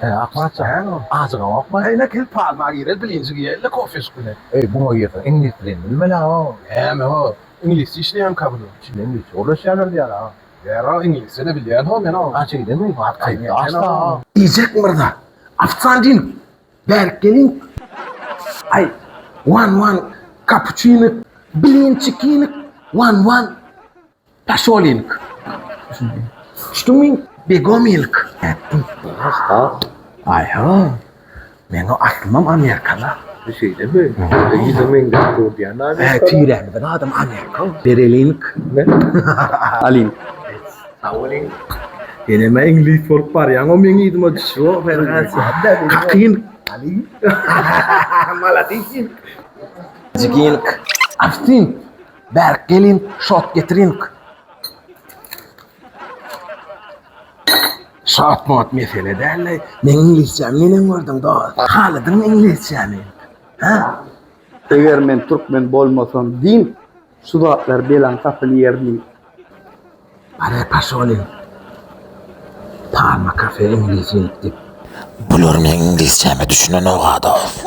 He, Akmyrat jan, ajygaňokmy? Eýle gel palma girel bilinji giýeli kofeşik bilen. Eý, buňa girseň iňlis dilini bilmeli-a. Näme-o, iňlisçe işleýäňkä bular? Içinde iňlisçe gürleşýärler diýýär-a. Ýa-a, iňlisçe-de bilýän-ho men-o. A şeýdemi? Asla. Iýjek myrza, ofisiant bärik geliň. Aý, wan-wan kapuçinik, blinçikinik, wan-wan. Paşolyňk. Düşdüňmi? Begomilk. Aý-ha. Meň aslymam amerikala. Şeýlemi? Ýüzüň meňzäp dur diýýän Amerika. Hä, tirämiziň adam Amerika. Bereliňk. Alyň. Sag boluň. Senem-ä iňlis bolup barýaň, o meň yzyma düşüp-ow, Ferhat. Kakyn. Alyň. Maladis. Jigink. Aftin. Bärik geliň, şot getiriň. Şot-mot mesele däl-le. Meň iňlisçämi neneň gördüň, dost? Haladyňmy iňlisçämi? Hä? Eger men türkmen bolmasam din şu zatlar belaň sapyny ýerdim. Are paşolyň. Palma kafe iňlis ýigit diýip. Bular meň iňlisçäme düşünenok-a, dost.